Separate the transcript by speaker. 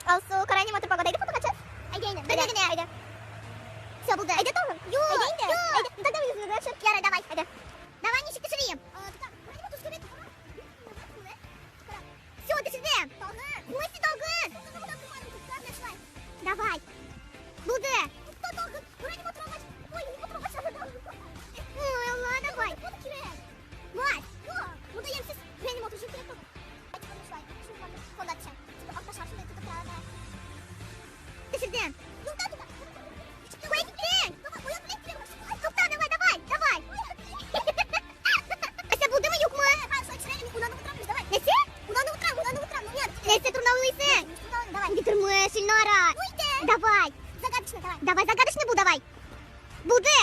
Speaker 1: Алсу, кара инде матур погода. Әйдә фотога төш. Әйдә инде. Бергә генә әйдә. Все, булды. Әйдә тагын. Юк. Әйдә инде. Әйдә. Тогда үзебезгә төшер. Ярар, давай. Әйдә. Давай ничек төшерим? Все, төшердем. Тагын. В смысле тагын? Давай. Булды. Ой, Алла, давай. Мать. Монда ямьсез. Реаниматор өчен кирәк. Төшердем. Кая киттең? Тукта, давай, давай, давай. Әсә булдымы, юкмы? Нәрсә? Нәрсә турында уйлыйсың? Нинди тормыш, Илнара? Давай. Давай, загадочный бул, давай. Булды.